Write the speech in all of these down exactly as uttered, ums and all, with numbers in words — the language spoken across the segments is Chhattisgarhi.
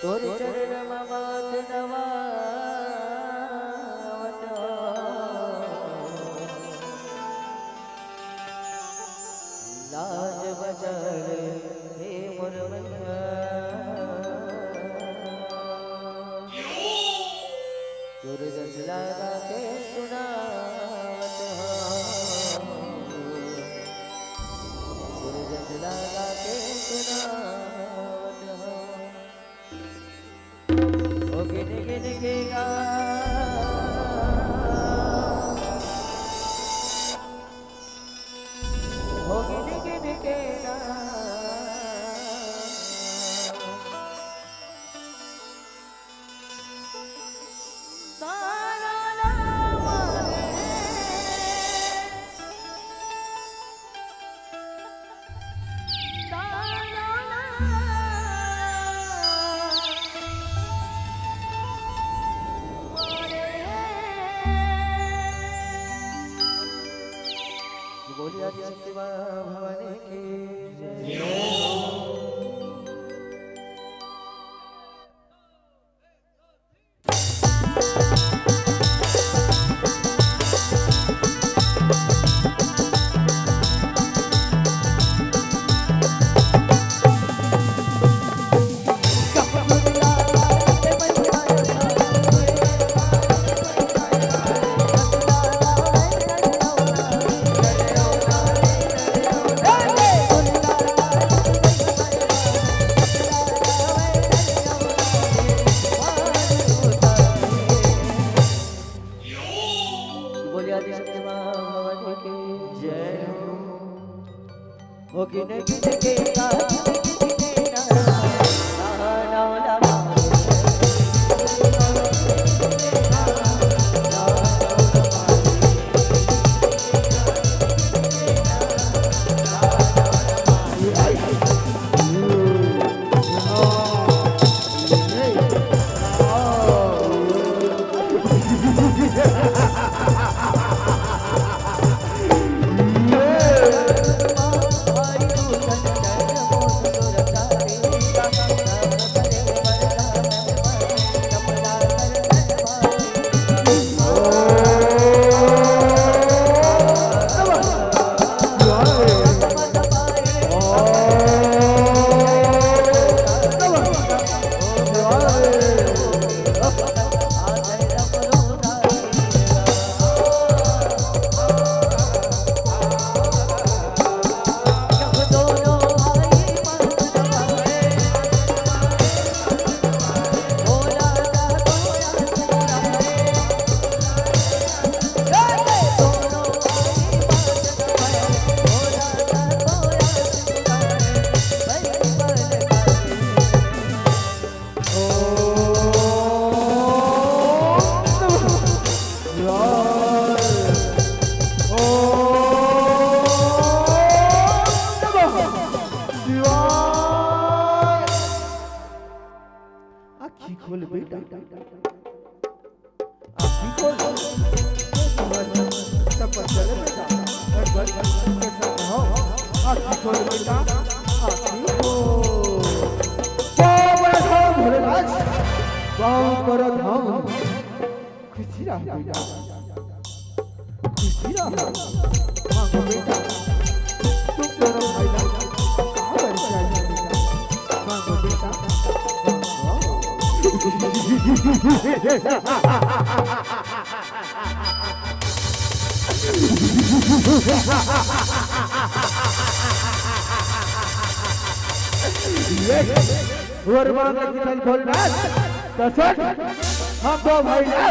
तोर चरण म माथ नवावत हँव। लाज बचल हे मोर मैया। तोर जस ला गा के सुनावत हँव। तोर जस ला गा के सुनावत हँव। ओ गिन गिन के गा, ओ गिन गिन के गा। बोलिए आदिशक्ति माँ भवानी की जय। बोलिए आदिशक्ति माँ भवानी की जय हो। ओ गिन गिन के गा, गिन गिन के गा, ना, ना, ना, ना। आँखी खोल बेटा, आँखी खोल। तपस्या ले बेटा, एक बार सबके साथ हो। आँखी खोल बेटा, आँखी खोल। पाँव परत हँव भोलेनाथ, पाँव परत हँव। खुशी रह बेटा, खुशी रह। मांगो बेटा, तुम दोनों भाई का बर चाहिए बेटा? मांगो बेटा, मांगो। ये वर मांग के चल भोलेनाथ, कसम, हम दो भाई ना,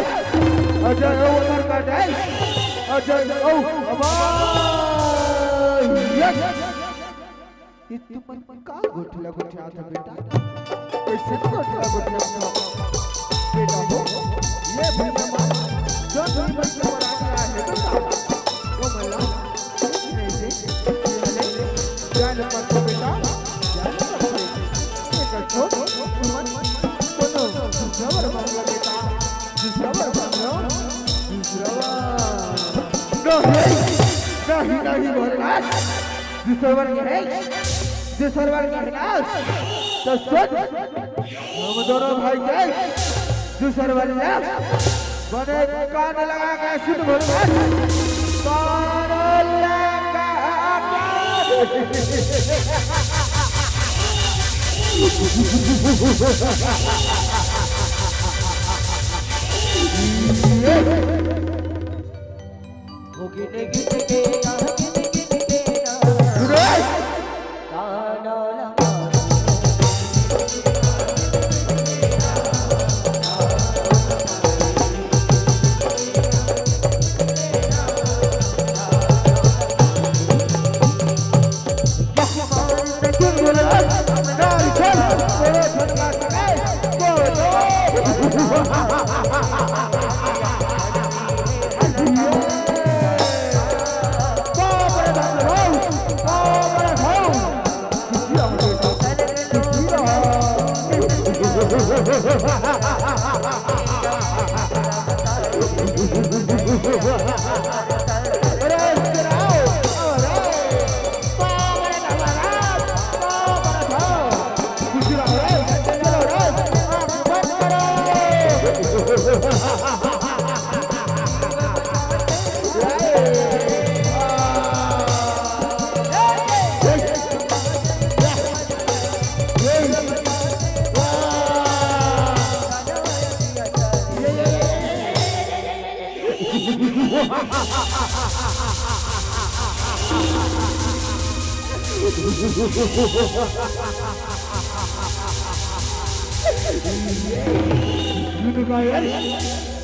अजय ओ उधर का डैश, अजय ओ हमार। ये तुमन का गोठला गोठियात बेटा? कइसे गोठला गोठियात बेटा हो? ये भैया माँ, जो भी बच्चे पर आ रहा है बेटा, वो मला नहीं दे, ये हले, जान मत बेटा, जान मत। एक छोड़, तुमन कोनो दूसरा वर मांगो बेटा, दूसरा वर मांगो, दूसरा वर। नहीं, नहीं, नहीं बोलना, दूसरा वर नहीं। दूसर वाले का नाच तो सुन, हम दोनों भाई के दूसर वाले ना बने कान लगा के सुन भोले। कान लगा के।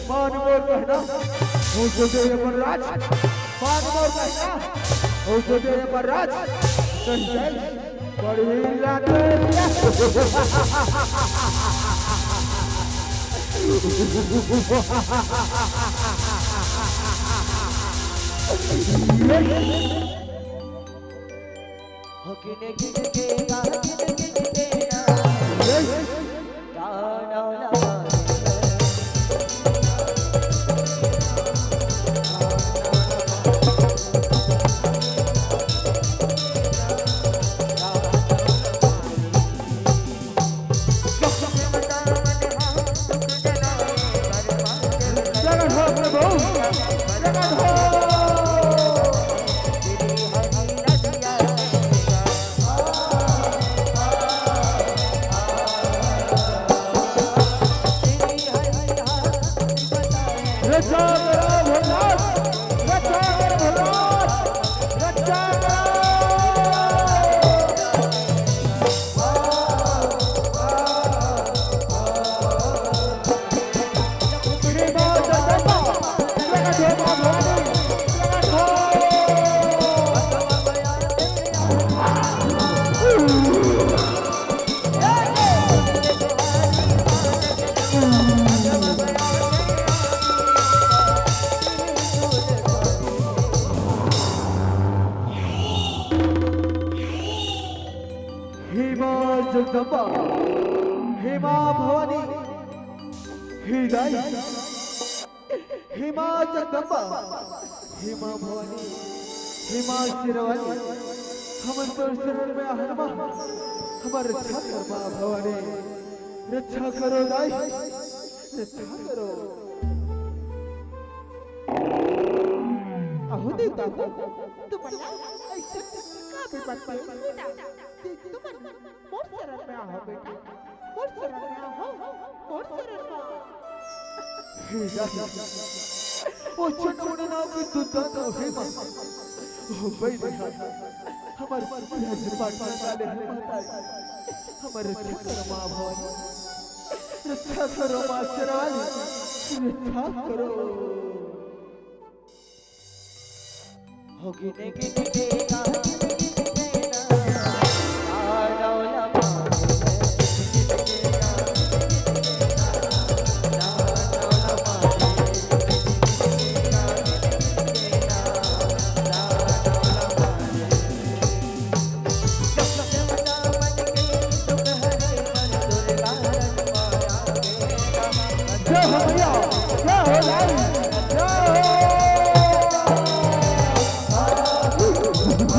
मान मोर कहना, हो सोचे ये पर राज। मान मोर कहना, हो सोचे ये पर राज। कहीं जाए, बड़ी लात। हे माँ जगदम्बा, हे माँ भवानी, हे दाई, हे माँ जगदम्बा, हे माँ भवानी, हे माँ शेरावाली, हमन तोर शरण में आहन माँ, हमर रक्षा कर माँ भवानी, रक्षा करो दाई, रक्षा करो। अहो देवता हो, तुमन ला अइसन का बिपत पड़े बेटा? दे तुमन मोर शरण में आहो बेटा, मोर शरण में आहो, मोर शरण में। हे दाई, ओ चनमुंडा नाव के दुर्दांत हे माँ। ओ बहिनी हा, हमर पूजा पाठ में डाले हे माता। हमर रक्षा करो माँ भवानी, रक्षा करो माँ शेरावाली, रक्षा करो। जय हो भैया, जय हो लाल, जय हो।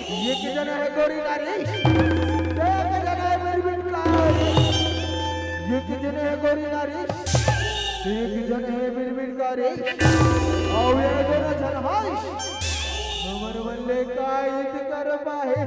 ये के जना है गोरी नारी, ये के जना है बिरबिट कार, ये के जना है गोरी नारी, ये के जना है बिरबिट कारी, और ये जना जन है हमर बल्ले का इत कर पाए।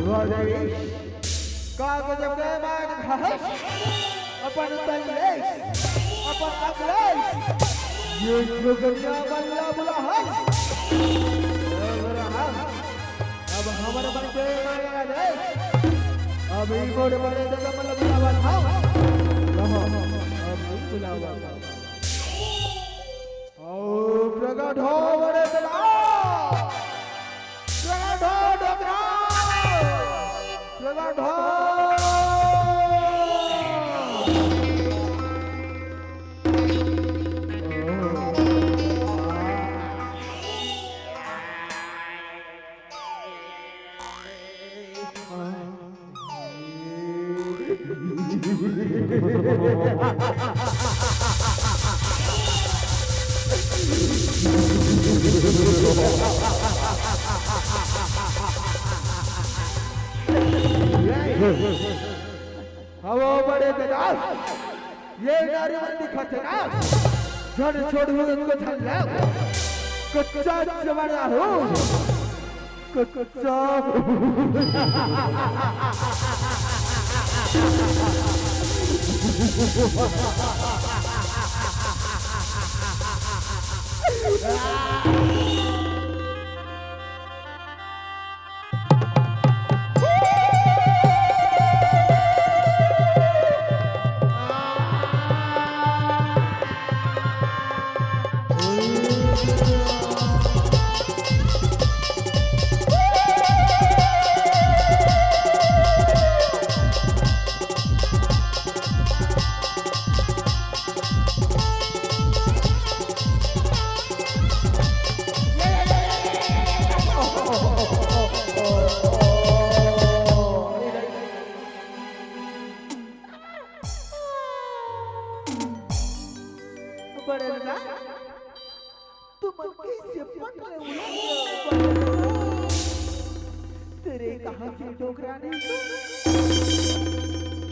वाह देवी, का गजब के बात कहस, अपन तल्लेस, अपन अकलेस, ये जोगनिया बल्ला बुलाहस। अब हमर मन के माया रे, अभी मोर बड़े दादा मन बुलावा था। रहो, अभी बुलावा। ओ प्रगट हो बड़े दादा, प्रगट हो डोकरा, प्रगट हो। हवो बड़े दादा, ये नारी मन दिखत हे ना, झन छोड़हू इनको झन ला, कच्चा जवान हो, कच्चा।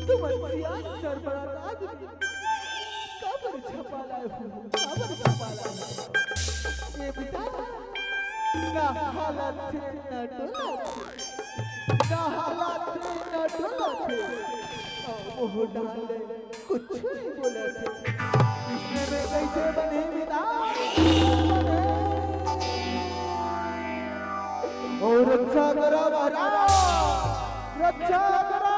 तुमन सियान सरबरात आदमी काबर छपा लाए हो? काबर छपा लाए हो? ये बता, ना हालत थे, ना डोलत थे, ना हालत थे, ना डोलत थे। ओ, ओ डाले, कुछ नहीं बोलत थे। इसमें मैं कैसे बने बिना? और रक्षा करा महाराज, रक्षा करा।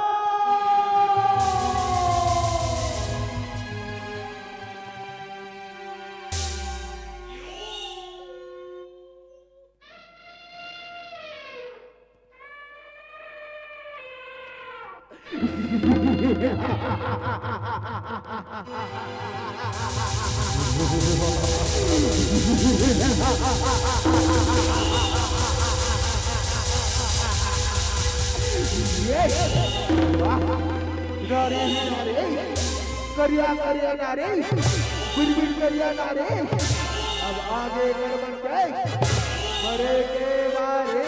करिया करिया नारे, बिरबिर करिया नारे। अब आगे कर बन के मरे के बारे।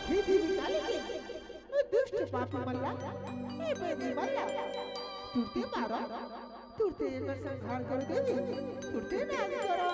हे देवी काली के, ए दुष्ट पापी मन ला, ए बेदी मन ला, तुरते मारो, तुरते एकर संहार करो देवी, तुरते नाश करो।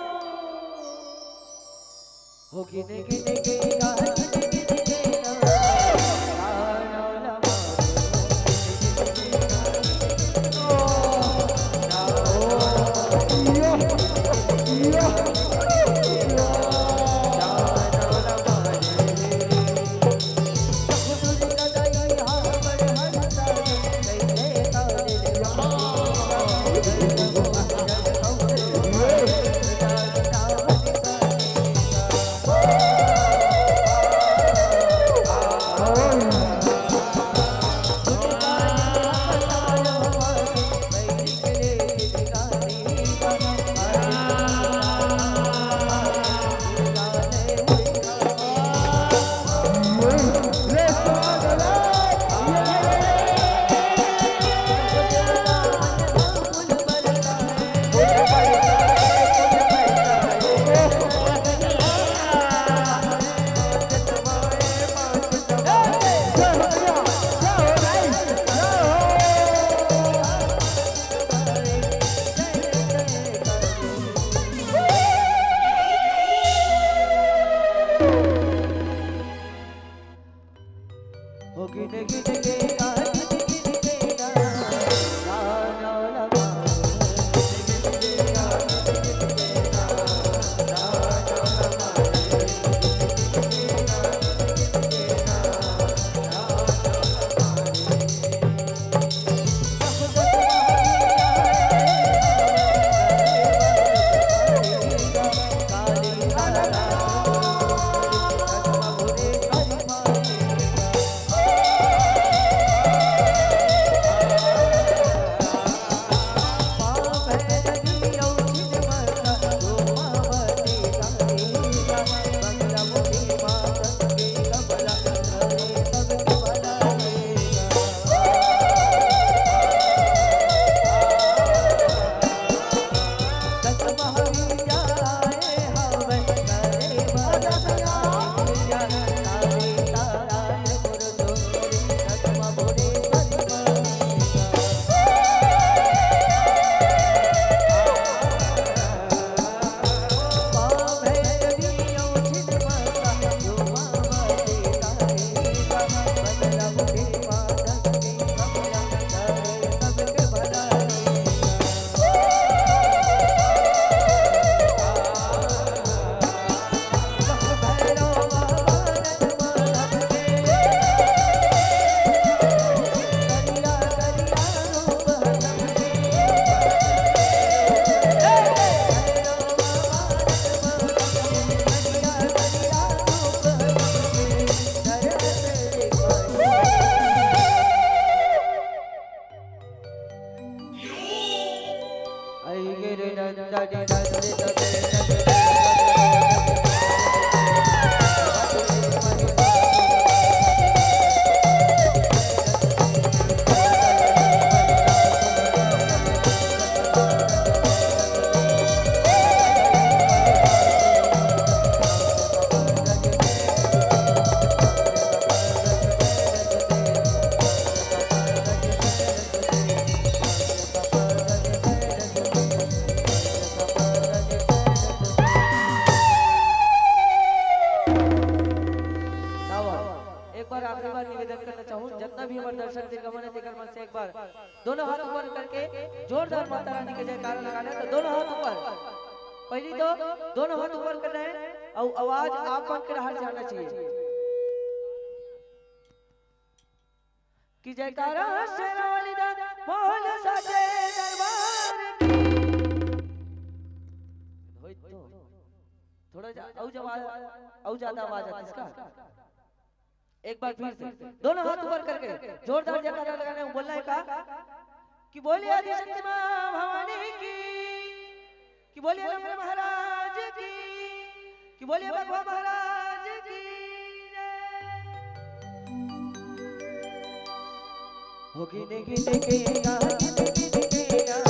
एक बार आखिरी बार निवेदन करना चाहूँ, जितना भी हमारे दर्शक दिग्गमन है, तेकर मन से एक बार दोनों हाथ ऊपर करके जोरदार माता रानी के जयकारा लगाना है। तो दोनों हाथ ऊपर, पहली तो दोनों हाथ ऊपर करना है और आवाज आप मन के डहार से आना चाहिए कि जयकारा शेरावाली दा, बोल साचे दरबार की। होई तो थोड़ा जा, अउ जब आ-, अउ ज्यादा आवाज आती इसका। एक बार फिर से दोनों हाथ ऊपर करके जोरदार जयकारा लगाना है, बोलना है का कि बोलिए आदिशक्ति माँ भवानी की, कि बोलिए लंगड़ महाराज की, कि बोलिए बघवा महाराज की जय। हो गिन गिन के ना, गिन गिन के ना,